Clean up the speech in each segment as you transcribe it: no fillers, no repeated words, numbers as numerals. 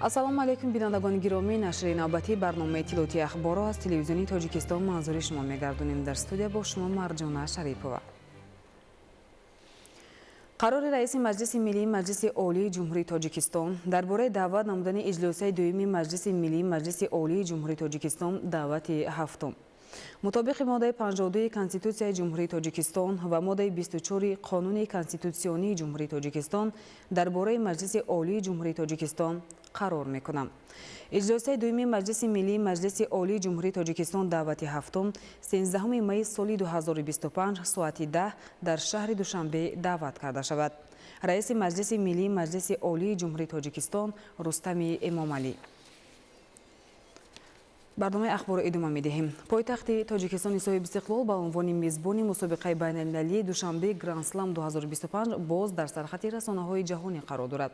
Ассалому алайкум, бинандагони гиромӣ. Нашри навбатии барномаи иттилоотии ахборро аз телевизиони Тоҷикистон манзури шумо мегардонем. Дар студия бо шумо Марҷона Шарипова. Қарори раиси Маҷлиси Миллии Маҷлиси Олии Ҷумҳурии Тоҷикистон дар бораи даъват намудани иҷлосияи дуюми Маҷлиси Миллии Маҷлиси Олии Ҷумҳурии Тоҷикистон, даъвати ҳафтум. Мутобиқи моддаи 52 Конститутсияи Ҷумҳурии Тоҷикистон ва моддаи 24 Қонуни конститутсионии Ҷумҳурии Тоҷикистон дар бораи Маҷлиси Олии Ҷумҳурии Тоҷикистон қарор мекунам. Иҷлосияи дуюми Маҷлиси Миллии Маҷлиси Олии Ҷумҳурии Тоҷикистон, даъвати ҳафтум, 13 майи соли 2025 соати 10 дар шаҳри Душанбе даъват карда шавад. Раиси Маҷлиси Миллии Маҷлиси Олии Ҷумҳурии Тоҷикистон Рустами Эмомалӣ. Барномаи ахборро идома медиҳем. Пойтахти Тоҷикистони соҳибистиқлол ба унвони мизбони мусобиқаи байналмилалии Душанбе Грандслам 2025 боз дар сархати расонаҳои ҷаҳонӣ қарор дорад.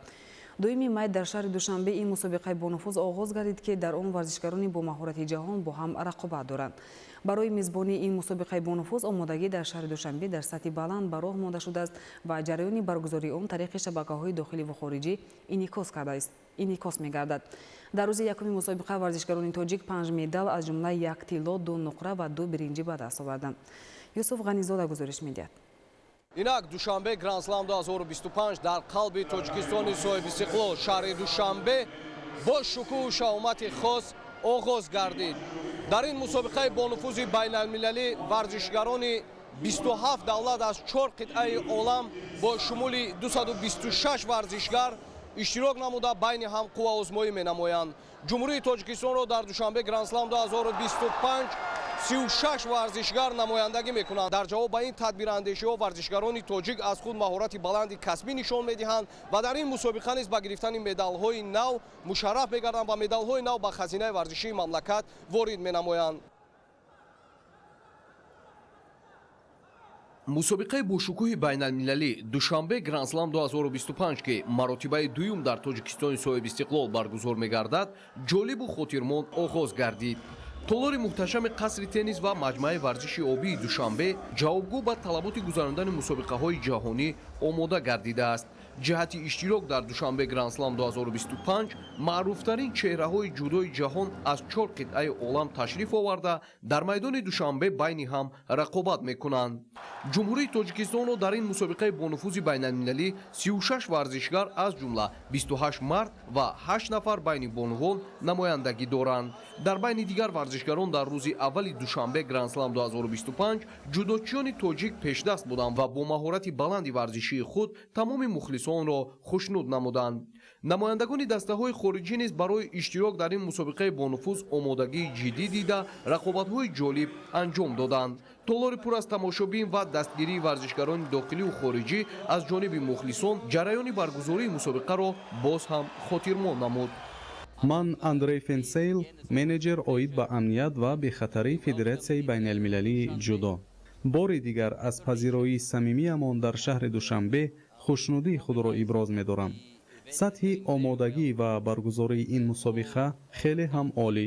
2 май дар шаҳри Душанбе ин мусобиқаи бонуфуз оғоз гардид, ки дар он варзишгарони бо маҳорати ҷаҳон бо ҳам рақобат доранд. Барои мизбонии ин мусобиқаи бонуфуз омодагӣ дар шаҳри Душанбе дар сатҳи баланд ба роҳ монда шудааст ва ҷараёни баргузории он тариқи шабакаҳои дохилӣ ва хориҷӣ инъикос мегардад. Дар рӯзи якуми мусобиқа варзишгарони тоҷик панҷ медал, аз ҷумла як тилло, ду нуқра ва ду биринҷӣ ба даст оварданд. Юсуф Ғанизода гузориш медиҳад. Инак, Душанбе Грандслам 2025 дар қалби Тоҷикистони соҳибистиқлол, шаҳри Душанбе, бо шукӯҳу шаҳомати хос оғоз гардид. Дар ин мусобиқаи бонуфузи байналмилалӣ варзишгарони 27 давлат аз чор қитъаи олам бо шумули 226 варзишгар иштирок намуда, байни ҳам қувваозмоӣ менамоянд. Ҷумҳурии Тоҷикистонро дар Душанбе Грандслам 2025 36 варзишгар намояндагӣ мекунанд. Дар ҷавоб ба ин тадбирандешиҳо варзишгарони тоҷик аз худ маҳорати баланди касбӣ нишон медиҳанд ва дар ин мусобиқа низ ба гирифтани медалҳои нав мушарраф мегарданд ва медалҳои нав ба хазинаи варзишии мамлакат ворид менамоянд. Мусобиқаи бошукӯҳи байналмилалӣ Душанбе Грандслам 2025, ки маротибаи дуюм дар Тоҷикистони соҳибистиқлол баргузор мегардад, ҷолибу хотирмон оғоз гардид. Толори муҳташами қасри теннис ва маҷмӯаи варзиши обии Душанбе ҷавобгӯ ба талаботи гузарондани мусобиқаҳои ҷаҳонӣ омода гардидааст. Ҷиҳати иштирок дар Душанбе Грандслам 2025 маъруфтарин чеҳраҳои ҷудои ҷаҳон аз чор қитъаи олам ташриф оварда, дар майдони Душанбе байни ҳам рақобат мекунанд. Ҷумҳурии Тоҷикистонро дар ин мусобиқаи бонуфузи байналмилалӣ 36 варзишгар, аз ҷумла 28 мард ва 8 нафар байни бонувон намояндагӣ доранд. Дар байни дигар варзишгарон дар рӯзи аввали Душанбе Грандслам 2025 ҷудочиёни тоҷик пешдаст буданд ва бо маҳорати баланди варзишии худ тамоми мухлисонро хушнуд намуданд. Намояндагони дастаҳои хориҷӣ низ барои иштирок дар ин мусобиқаи бонуфуз омодагии ҷиддӣ дида, рақобатҳои ҷолиб анҷом доданд. Толори пур аз тамошобин ва дастгирии варзишгарони дохиливу хориҷӣ аз ҷониби мухлисон ҷараёни баргузории мусобиқаро боз ҳам хотирмон намуд. Ман Андрей Фенсейл, менеҷер оид ба амният ва бехатарии Федератсияи байналмилалии ҷудо. Бори дигар аз пазироии самимиямон дар шаҳри Душанбе хушнудии худро иброз медорам. Сатҳи омодагӣ ва баргузории ин мусобиқа хеле ҳам олӣ.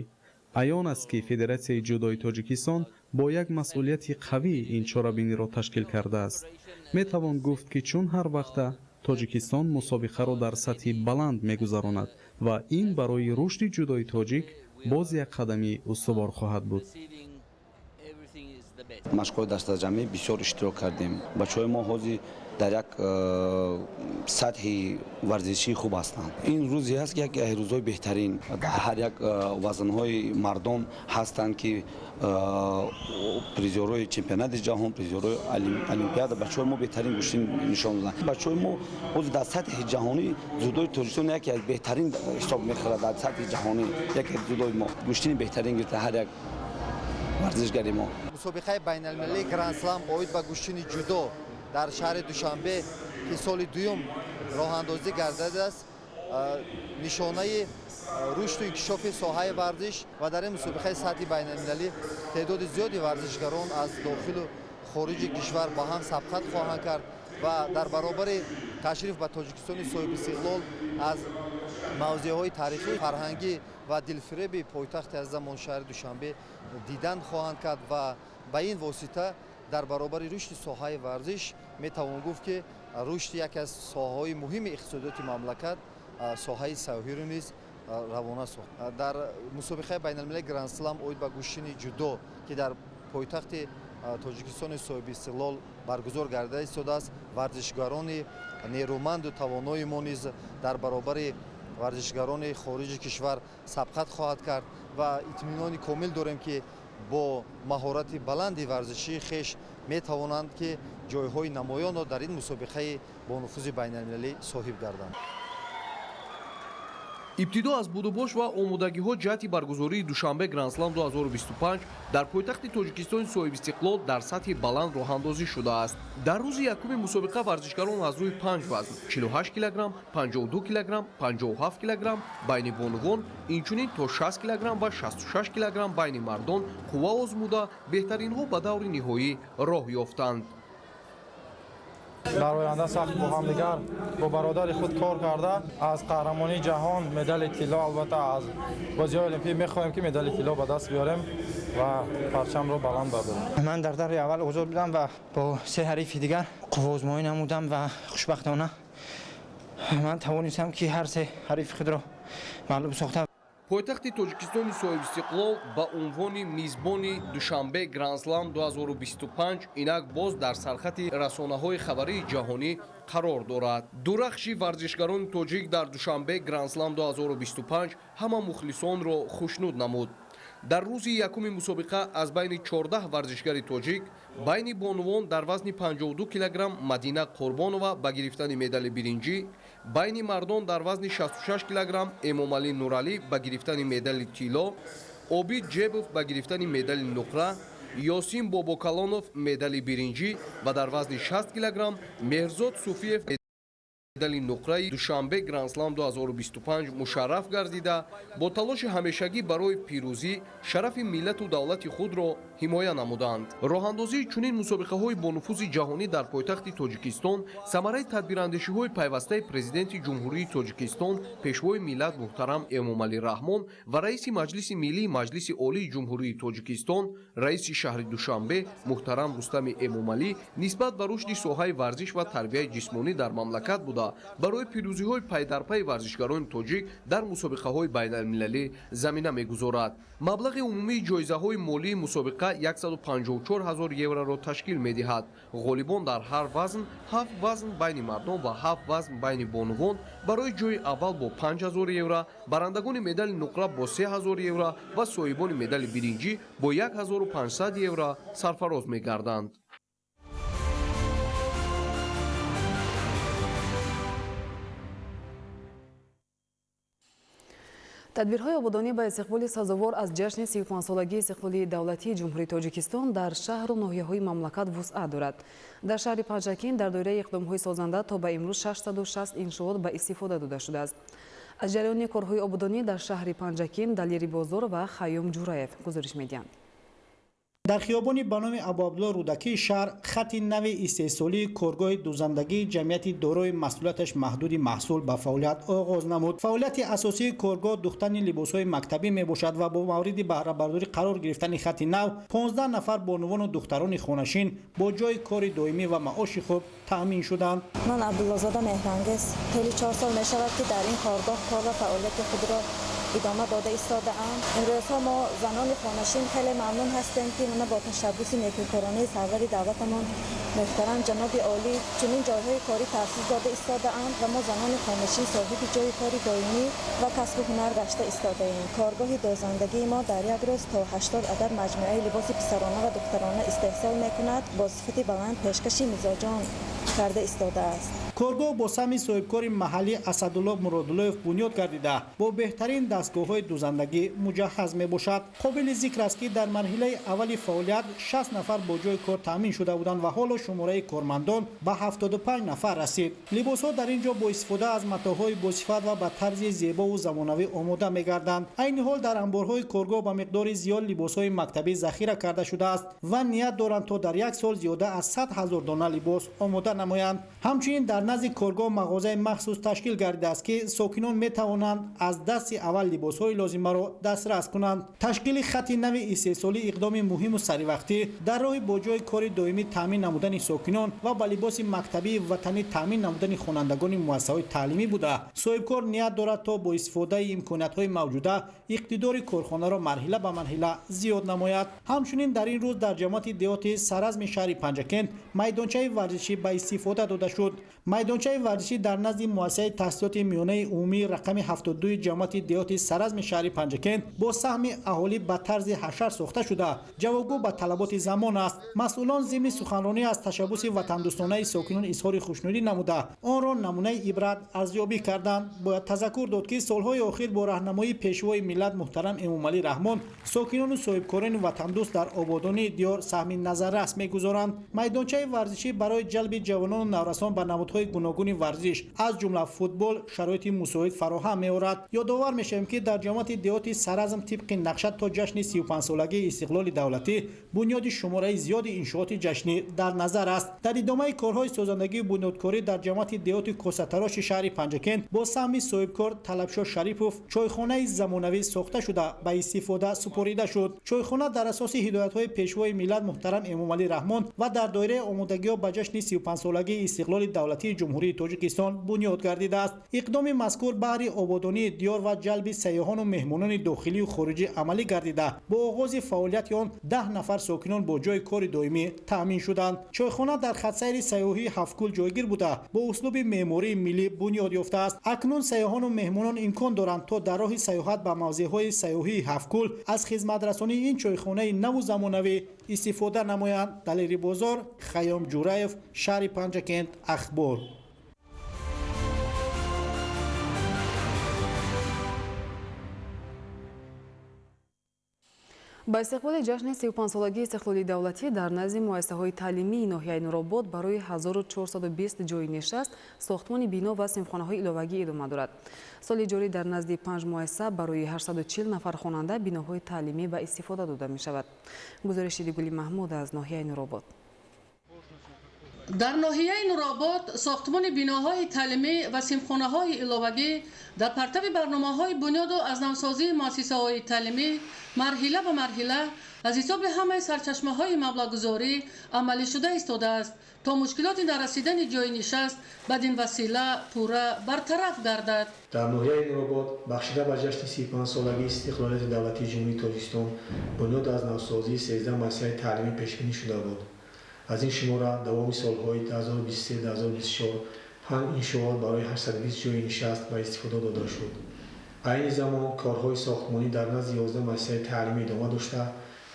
Аён аст, ки Федератсияи ҷудои Тоҷикистон бо як масъулияти қавӣ ин чорабиниро ташкил кардааст. Метавон гуфт, ки чун ҳар вақта Тоҷикистон мусобиқаро дар сатҳи баланд мегузаронад ва ин барои рушди ҷудои тоҷик боз як қадами устувор хоҳад буд. Машқҳои дастаҷамъӣ бисёр иштирок кардем. Бачаҳои мо ҳозир дар як сатҳи варзишии хуб ҳастанд. Ин рӯзе ҳаст, ки яке аз рӯзҳои беҳтарин. Дар ҳар як вазнҳои мардон ҳастанд, ки призёрҳои чемпионати ҷаҳон, призёрҳои олимпиада. Бачаҳои мо беҳтарин гӯштин нишон доданд. Бачаҳои мо ҳозир дар сатҳи ҷаҳонӣ ҷудои Тоҷикистон яке аз беҳтарин ҳисоб мехӯрад. Дар сатҳи ҷаҳонӣ яке аз ҷудои мо гӯштини беҳтарин гирифта ҳар як варзишгари мо. Мусобиқаи байналмилалии Грандслам оид ба гӯштини ҷудо дар шаҳри Душанбе, ки соли дуюм роҳандозӣ гардидааст, нишонаи рушду инкишофи соҳаи варзиш ва дар ин мусобиқаи сатҳи байналмилалӣ теъдоди зиёди варзишгарон аз дохилу хориҷи кишвар ба ҳам сабқат хоҳанд кард ва дар баробари ташриф ба Тоҷикистони соҳибистиқлол аз мавзеъҳои таърихӣ, фарҳангӣ ва дилфиреби пойтахти азизамон шаҳри Душанбе дидан хоҳанд кард ва ба ин восита дар баробари рушди соҳаи варзиш метавон гуфт, ки рушди яке аз соҳаҳои муҳими иқтисодиёти мамлакат, соҳаи сайёҳиро низ равона сохт. Дар мусобиқаи байналмилалии Гранд-слам оид ба гӯштини ҷудо, ки дар пойтахти Тоҷикистони соҳибистиқлол баргузор гардида истодааст, варзишгарони нерӯманду тавонои мо низ дар баробари варзишгарони хориҷи кишвар сабқат хоҳад кард ва итминони комил дорем, ки бо маҳорати баланди варзишии хеш метавонанд, ки ҷойҳои намоёнро дар ин мусобиқаи бонуфузи байналмилалӣ соҳиб гарданд. Ибтидо аз будубош ва омодагиҳо ҷиҳати баргузории Душанбе Гранд-слам 2025 дар пойтахти Тоҷикистони соҳибистиқлол дар сатҳи баланд роҳандозӣ шудааст. Дар рӯзи якуми мусобиқа варзишгарон аз рӯи панҷ вазн 48 килограмм, 52 килограмм, 57 килограмм байни бонувон, инчунин то 60 килограмм ва 66 килограмм байни мардон қувва озмуда, беҳтаринҳо ба даври ниҳоӣ роҳ ёфтанд. Дар оянда сахт бо ҳамдигар, бо бародари худ кор карда, аз қаҳрамонии ҷаҳон медали тилло, албатта аз бозиҳои олимпӣ мехоҳем, ки медали тилло ба даст биёрем ва парчамро баланд бардорем. Ман дар даври аввал озод будам ва бо се ҳарифи дигар қувваозмоӣ намудам ва хушбахтона ман тавонистам, ки ҳар се ҳарифи худро мағлуб сохтам. Пойтахти Тоҷикистони соҳибистиқлол ба унвони мизбони Душанбе Гранд-слам 2025 инак боз дар сархати расонаҳои хабарии ҷаҳонӣ қарор дорад. Дурахши варзишгарони тоҷик дар Душанбе Гранд-слам 2025 ҳама мухлисонро хушнуд намуд. Дар рӯзи якуми мусобиқа аз байни 14 варзишгари тоҷик байни бонувон дар вазни 52 килограмм Мадина Қурбонова ба гирифтани медали биринҷӣ, байни мардон дар вазни 66 килограмм Эмомалӣ Нуралӣ ба гирифтани медали тилло, Обид Ҷебов ба гирифтани медали нуқра, Ёсин Бобокалонов медали биринҷӣ ва дар вазни 60 килограмм Меҳрзод Суфиев медали нуқраи Душанбе Гранд-слам 2025 мушарраф гардида, бо талоши ҳамешагӣ барои пирӯзӣ шарафи миллату давлати худро ҳимоя намуданд. Роҳандозии чунин мусобиқаҳои бонуфузи ҷаҳонӣ дар пойтахти Тоҷикистон самараи тадбирандешиҳои пайвастаи Президенти Ҷумҳурии Тоҷикистон, Пешвои миллат муҳтарам Эмомалӣ Раҳмон ва раиси Маҷлиси Миллии Маҷлиси Олии Ҷумҳурии Тоҷикистон, раиси шаҳри Душанбе муҳтарам Рустами Эмомалӣ нисбат ба рушди соҳаи варзиш ва тарбияи ҷисмонӣ дар мамлакат буда, барои пирӯзиҳои пайдарпайи варзишгарони тоҷик дар мусобиқаҳои байналмилалӣ замина мегузорад. Маблағи умумии ҷоизаҳои молии мусобиқа 154 ҳазор евроро ташкил медиҳад. Ғолибон дар ҳар вазн, ҳафт вазн байни мардон ва ҳафт вазн байни бонувон, барои ҷои аввал бо 5 ҳазор евро, барандагони медали нуқра бо 3 ҳазор евро ва соҳибони медали биринҷӣ бо 1500 евро сарфароз мегарданд. Тадбирҳои ободонӣ ба истиқболи сазовор аз ҷашни 35-солагии истиқлолии давлатии Ҷумҳурии Тоҷикистон дар шаҳру ноҳияҳои мамлакат вусъат дорад. Дар шаҳри Панҷакент дар доираи иқдомҳои созанда то ба имрӯз 660 иншоот ба истифода дода шудааст. Аз ҷараёни корҳои ободонӣ дар шаҳри Панҷакент Далери Бозор ва Хайём Ҷураев гузориш медиҳанд. Дар хиёбони ба номи Абуабдулло Рӯдакии шаҳр хати нави истеҳсолии коргоҳи дӯзандагии ҷамъияти дорои масъулияташ маҳдуди маҳсул ба фаъолият оғоз намуд. Фаъолияти асосии коргоҳ духтани либосҳои мактабӣ мебошад ва бо мавриди баҳрабардорӣ қарор гирифтани хати нав 15 нафар бонувону духтарони хонашин бо ҷойи кори доимӣ ва маоши хуб таъмин шуданд. Ман Абдуллозода Меҳрангез тӯли 4 сол мешавад, ки дар ин коргоҳ кор ва фаъолияти худро идома дода истодаам. Имрӯзҳо мо занони хонашин хеле мамнун ҳастем, ки мана бо ташаббуси некӯкоронаи сарвари давлатамон муҳтарам ҷаноби олӣ чунин ҷойҳои корӣ таъсис дода истодаанд ва мо занони хонашин соҳиби ҷойи кори доимӣ ва касбу ҳунар гашта истодаем. Коргоҳи дӯзандагии мо дар як рӯз то 80 адад маҷмӯаи либоси писарона ва духтарона истеҳсол мекунад, бо сифати баланд пешкаши мизоҷон карда истодааст. Коргоҳ бо саҳми соҳибкори маҳаллӣ Асадулло Муродуллоев бунёд гардида, бо беҳтарин дастгоҳҳои дӯзандагӣ муҷаҳҳаз мебошад. Қобили зикр аст, ки дар марҳилаи аввали фаъолият 60 нафар бо ҷойи кор таъмин шуда буданд ва ҳоло шумораи кормандон ба 75 нафар расид. Либосҳо дар ин ҷо бо истифода аз матоъҳои босифат ва ба тарзи зебову замонавӣ омода мегарданд. Айни ҳол дар анборҳои коргоҳ ба миқдори зиёд либосҳои мактабӣ захира карда шудааст ва ният доранд, то дар як сол зиёда аз 100 ҳазор дона либос омода намоянд. Ҳамчунин дар назди коргоҳ мағозаи махсус ташкил гардидааст, ки сокинон метавонанд аз дасти аввал либосҳои лозимаро дастрас кунанд. Ташкили хати нави истеҳсолӣ иқдоми муҳиму саривақтӣ дар роҳи бо ҷойи кори доимӣ таъмин намудани сокинон ва ба либоси мактабии ватанӣ таъмин намудани хонандагони муассисаҳои таълимӣ буда, соҳибкор ният дорад, то бо истифодаи имкониятҳои мавҷуда иқтидори корхонаро марҳила ба марҳила зиёд намояд. Ҳамчунин дар ин рӯз дар ҷамоати деҳоти Саразми шаҳри Панҷакент майдончаи варзишӣ ба истифода дода шуд. Майдончаи варзишӣ дар назди муассисаи таҳсилоти миёнаи умумии рақами 72 ҷамоати деҳоти Саразми шаҳри Панҷакент бо саҳми аҳолӣ ба тарзи ҳашар сохта шуда, ҷавобгӯ ба талаботи замон аст. Масъулон зимни суханронӣ аз ташаббуси ватандӯстонаи сокинон изҳори хушнудӣ намуда, онро намунаи ибрат арзёбӣ карданд. Бояд тазаккур дод, ки солҳои охир бо раҳнамоии пешвои миллат муҳтарам Эмомалӣ Раҳмон сокинону соҳибкорони ватандӯст дар ободонии диёр саҳми назаррас мегузоранд. Майдончаи варзишӣ барои ҷалби ҷавонону наврасон ба намудҳои гуногуни варзиш, аз ҷумла футбол, шароити мусоид фароҳам меорад. Ёдовар мешавем, ки дар ҷамоати деҳоти Саразм тибқи нақша то ҷашни 35-солагии истиқлоли давлатӣ бунёди шумораи зиёди иншооти ҷашнӣ дар назар аст. Дар идомаи корҳои созандагию бунёдкорӣ дар ҷамоати деҳоти Косатароши шаҳри Панҷакент бо саҳми соҳибкор Талабшо Шарипов чойхонаи замонавӣ сохта шуда, ба истифода супорида шуд. Чойхона дар асоси ҳидоятҳои пешвои миллат муҳтарам Эмомалӣ Раҳмон ва дар доираи омодагиҳо ба ҷашни 35-солагии истиқлоли давлатии Ҷумҳурии Тоҷикистон бунёд гардидааст. Иқдоми мазкур баҳри ободонии диёр ва ҷалби сайёҳону меҳмонони дохилию хориҷӣ амалӣ гардида, бо оғози фаъолияти он 10 нафар сокинон бо ҷойи кори доимӣ таъмин шуданд. Чойхона дар хатсайри сайёҳии Ҳафткӯл ҷойгир буда, бо услуби меъмории миллӣ бунёд ёфтааст. Акнун сайёҳону меҳмонон имкон доранд, то дар роҳи сайёҳат ба мавзеъҳои сайёҳии Ҳафткӯл аз хизматрасонии ин чойхонаи наву замонавӣ истифода намоянд. Далери Бозор, Хайём Ҷураев, шаҳри Панҷакент, Ахбор. Ба истиқболи ҷашни 35-солагии истиқлоли давлатӣ дар назди муассисаҳои таълимии ноҳияи Нуробод барои 1420 ҷойи нишаст сохтмони бино ва синфхонаҳои иловагӣ идома дорад. Соли ҷорӣ дар назди 5 муассиса барои 840 нафар хонанда биноҳои таълимӣ ба истифода дода мешавад. Гузориши Дигули Маҳмуд аз ноҳияи Нуробод. Дар ноҳияи Нуробод сохтмони биноҳои таълимӣ ва синфхонаҳои иловагӣ дар партави барномаҳои бунёду аз навсозии муассисаҳои таълимӣ марҳила ба марҳила аз ҳисоби ҳамаи сарчашмаҳои маблағгузорӣ амалӣ шуда истодааст, то мушкилоти нарасидани ҷойи нишаст бадин васила пурра бартараф гардад. Дар ноҳияи Нуробод бахшида ба ҷашни 35-солагии истиқлолияти давлатии Ҷумҳурии Тоҷикистон бунёд аз навсозии 13 муассисаи таълимӣ пешбинӣ шуда буд. Аз ин шумора давоми солҳои 2023-2024 5 иншоот барои 820 ҷойи нишаст ба истифода дода шуд. Айни замон корҳои сохтмонӣ дар назди 11 муассисаи таълимӣ идома дошта,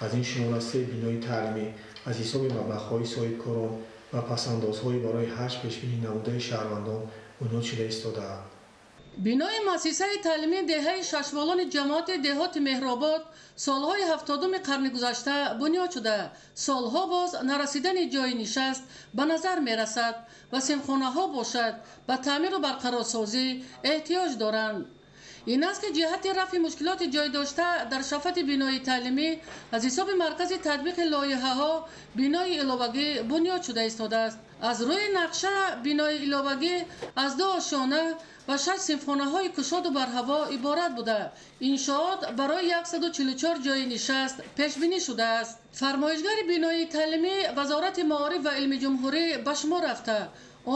аз ин шумора 3 бинои таълимӣ аз ҳисоби маблағҳои соҳибкорон ва пасандозҳои барои ҳаҷ пешбинӣ намудаи шаҳрвандон бунёд шуда истодаанд. Бинои муассисаи таълимии деҳаи Шашволони ҷамоати деҳоти Меҳробод солҳои 70-уми қарни гузашта бунёд шуда, солҳо боз нарасидани ҷойи нишаст ба назар мерасад ва синфхонаҳо бошад ба таъмиру барқарорсозӣ эҳтиёҷ доранд. Ин аст, ки ҷиҳати рафъи мушкилоти ҷой дошта дар шафати бинои таълимӣ аз ҳисоби маркази татбиқи лоиҳаҳо бинои иловагӣ бунёд шуда истодааст. Аз рӯи нақша бинои иловагӣ аз 2 ошёна ва 6 синфхонаҳои кушоду барҳаво иборат буда, иншоот барои 144 ҷойи нишаст пешбинӣ шудааст. Фармоишгари бинои таълимӣ Вазорати маориф ва илми ҷумҳурӣ ба шумор рафта,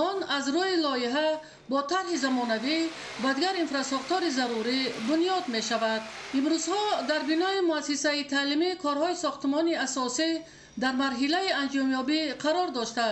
он аз рӯи лоиҳа бо тарҳи замонавӣ ва дигар инфрасохтори зарурӣ бунёд мешавад. Имрӯзҳо дар бинои муассисаи таълимӣ корҳои сохтмонии асосӣ дар марҳилаи анҷомёбӣ қарор дошта,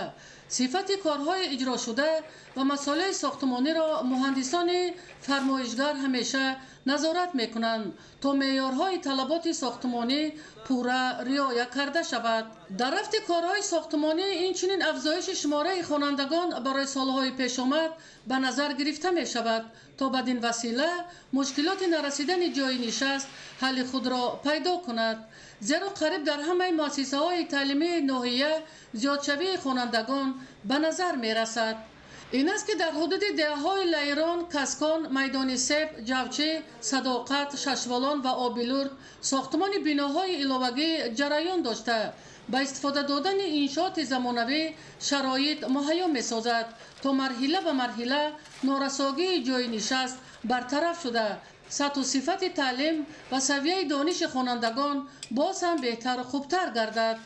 сифати корҳои иҷрошуда ва масолеҳи сохтмониро муҳандисони фармоишгар ҳамеша назорат мекунанд, то меъёрҳои талаботи сохтмонӣ пурра риоя карда шавад. Дар рафти корҳои сохтмонӣ инчунин афзоиши шумораи хонандагон барои солҳои пешомад ба назар гирифта мешавад, то бадин васила мушкилоти нарасидани ҷойи нишаст ҳалли худро пайдо кунад. Зеро қариб дар ҳамаи муассисаҳои таълимии ноҳия зиёдшавии хонандагон ба назар мерасад. Ин аст, ки дар ҳудуди деҳаҳои Лайрон, Каскон, Майдони Себ, Ҷавчӣ, Садоқат, Шашволон ва Обилурд сохтмони биноҳои иловагӣ ҷараён дошта, Ба истифода додани иншооти замонавӣ шароит муҳайё месозад, то марҳила ба марҳила норасогии ҷойи нишаст бартараф шуда, сатҳу сифати таълим ва савияи дониши хонандагон боз ҳам беҳтару хубтар гардад.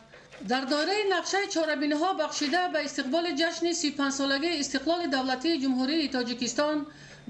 Дар доираи нақшаи чорабиниҳо бахшида ба истиқболи ҷашни 35-солагии истиқлоли давлатии Ҷумҳурии Тоҷикистон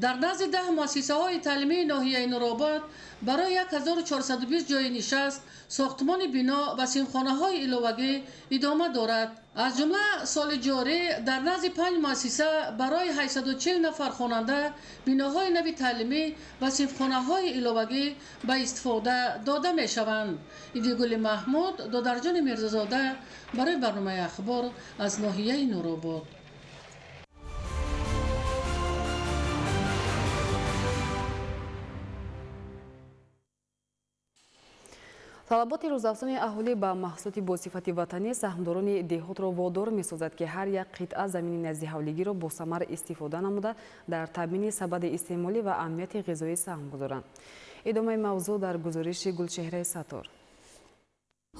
дар назди 10 муассисаҳои таълимии ноҳияи Нуробод барои 1420 ҷойи нишаст сохтмони бино ва синфхонаҳои иловагӣ идома дорад. Аз ҷумла соли ҷорӣ дар назди 5 муассиса барои 840 нафар хонанда биноҳои нави таълимӣ ва синфхонаҳои иловагӣ ба истифода дода мешаванд. Идигули Маҳмуд, Додарҷони Мирзозода барои барномаи Ахбор аз ноҳияи Нуробод. Талаботи рӯзафзуни аҳолӣ ба маҳсулоти босифати ватанӣ саҳмдорони деҳотро водор месозад, ки ҳар як қитъа замини наздиҳавлигиро босамар истифода намуда, дар таъмини сабади истеъмолӣ ва амнияти ғизоӣ саҳм гузоранд. Идомаи мавзӯъ дар гузориши Гулчеҳраи Саттор.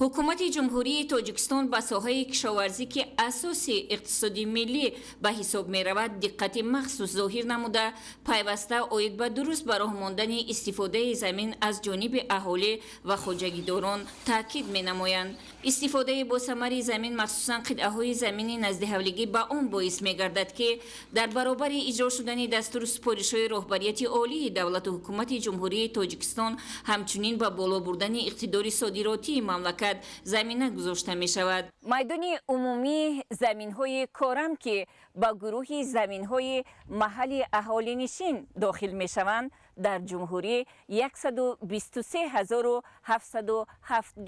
Ҳукумати Ҷумҳурии Тоҷикистон ба соҳаи кишоварзӣ, ки асоси иқтисоди миллӣ ба ҳисоб меравад, диққати махсус зоҳир намуда, пайваста оид ба дуруст ба роҳ мондани истифодаи замин аз ҷониби аҳолӣ ва хоҷагидорон таъкид менамоянд. Истифодаи босамари замин, махсусан қитъаҳои замини наздиҳавлигӣ, ба он боис мегардад, ки дар баробари иҷро шудани дастуру супоришҳои роҳбарияти олии давлату ҳукумати Ҷумҳурии Тоҷикистон, ҳамчунин ба боло бурдани иқтидори содиротии мамлакат замина гузошта мешавад. Майдони умумии заминҳои корам, ки ба гурӯҳи заминҳои маҳалли аҳолинишин дохил мешаванд, дар ҷумҳурӣ 123 707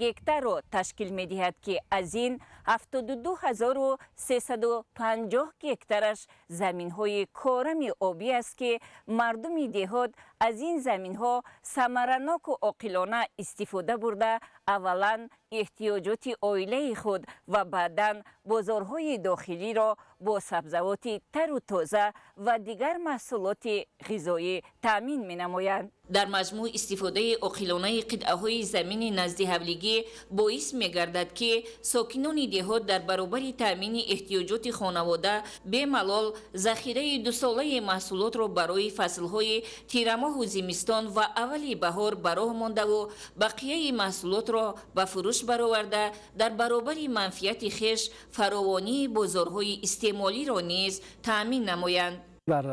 гектарро ташкил медиҳад, ки аз ин 72 350 гектараш заминҳои корами обӣ аст, ки мардуми деҳот аз ин заминҳо самараноку оқилона истифода бурда, аввалан эҳтиёҷоти оилаи худ ва баъдан бозорҳои дохилиро бо сабзавоти тару тоза ва дигар маҳсулоти ғизоӣ таъмин менамоянд. Дар маҷмӯъ, истифодаи оқилонаи қитъаҳои замини наздиҳавлигӣ боис мегардад, ки сокинони деҳот дар баробари таъмини эҳтиёҷоти хонавода бемалол захираи дусолаи маҳсулотро барои фаслҳои тирамоҳу зимистон ва аввали баҳор ба роҳ мондаву бақияи маҳсулотро ба фурӯш бароварда, дар баробари манфиати хеш фаровонии бозорҳои истеъмолиро низ таъмин намоянд. Дар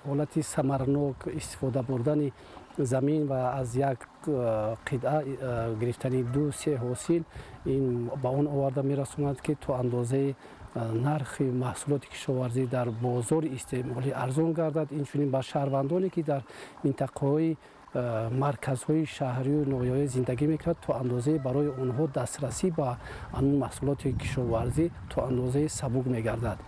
ҳолати самарнок истифода бурдани замин ва аз як қитъа гирифтани ду се ҳосил, ин ба он оварда мерасонад, ки то андозаи нархи маҳсулоти кишоварзӣ дар бозори истеъмолӣ арзон гардад. Инчунин ба шаҳрвандоне, ки дар минтақаҳои марказҳои шаҳрию ноҳияҳо зиндагӣ мекунад, то андозаи барои онҳо дастрасӣ ба анун маҳсулоти кишоварзӣ то андозаи сабук мегардад.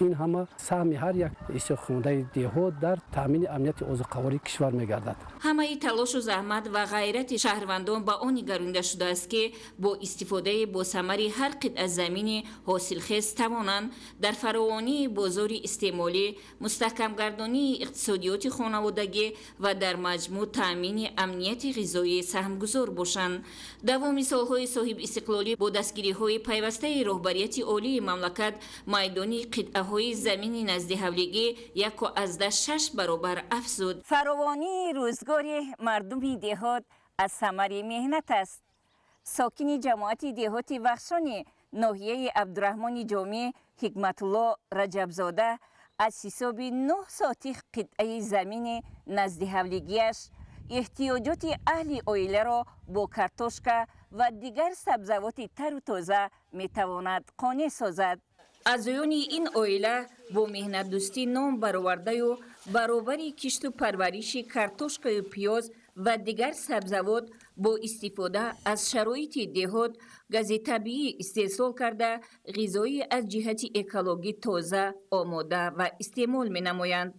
Ин ҳама саҳми ҳар як истеҳсолкунандаи деҳот дар таъмини амнияти озуқавории кишвар мегардад. Ҳамаи талошу заҳмат ва ғайрати шаҳрвандон ба он нигаронида шудааст, ки бо истифодаи босамари ҳар қитъа замини ҳосилхез тавонанд дар фаровонии бозори истеъмолӣ, мустаҳкамгардонии иқтисодиёти хонаводагӣ ва дар маҷмӯъ таъмини амнияти ғизоӣ саҳмгузор бошанд. Давоми солҳои соҳибистиқлолӣ бо дастгириҳои пайвастаи роҳбарияти олии мамлакат майдони қитъаҳои замини наздиҳавлигӣ 1,6 баробар афзуд. Фаровонии рӯзгори мардуми деҳот аз самари меҳнат аст. Сокини ҷамоати деҳоти Вахшони ноҳияи Абдураҳмони Ҷомӣ Ҳикматулло Раҷабзода аз ҳисоби 9 сотих қитъаи замини наздиҳавлигиаш эҳтиёҷоти аҳли оиларо бо картошка ва дигар сабзавоти тару тоза метавонад қонеъ созад. Аъзоёни ин оила бо меҳнатдӯстӣ ном баровардаю баробари кишту парвариши картошкаю пиёз ва дигар сабзавот бо истифода аз шароити деҳот гази табиӣ истеҳсол карда, ғизои аз ҷиҳати экологӣ тоза омода ва истеъмол менамоянд.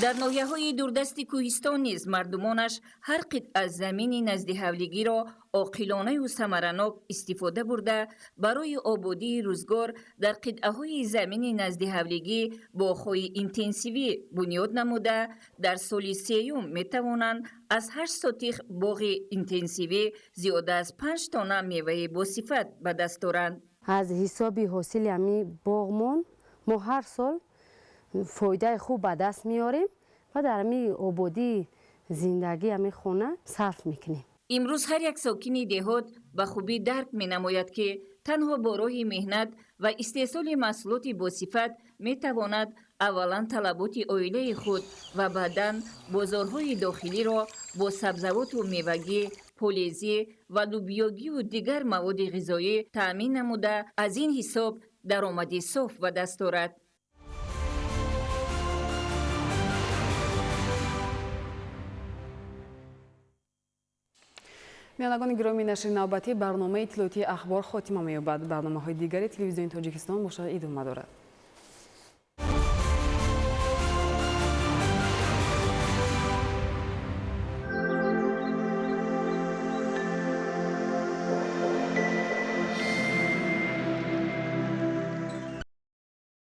Дар ноҳияҳои дурдасти кӯҳистон низ мардумонаш ҳар қитъа замини наздиҳавлигиро оқилонаю самаранок истифода бурда, барои ободии рӯзгор дар қитъаҳои замини наздиҳавлигӣ боғҳои интенсивӣ бунёд намуда, дар соли сеюм метавонанд аз 8 сотих боғи интенсивӣ зиёда аз 5 тонна меваи босифат ба даст оранд. Аз ҳисоби ҳосили ҳамин боғмон мо ҳар сол фоидаи хуб ба даст меорем ва дар ҳамин ободии зиндагӣ ҳамин хона сарф мекунем. Имрӯз ҳар як сокини деҳот ба хубӣ дарк менамояд, ки танҳо бо роҳи меҳнат ва истеҳсоли маҳсулоти босифат метавонад аввалан талаботи оилаи худ ва баъдан бозорҳои дохилиро бо сабзавоту мевагӣ, полезӣ ва лубиёгию дигар маводи ғизоӣ таъмин намуда, аз ин ҳисоб даромади соф ба даст орад. Бинандагони гиромӣ, нашри навбатии барномаи иттилоотии Ахбор хотима меёбад. Барномаҳои дигари телевизиони Тоҷикистон бошад идома дорад.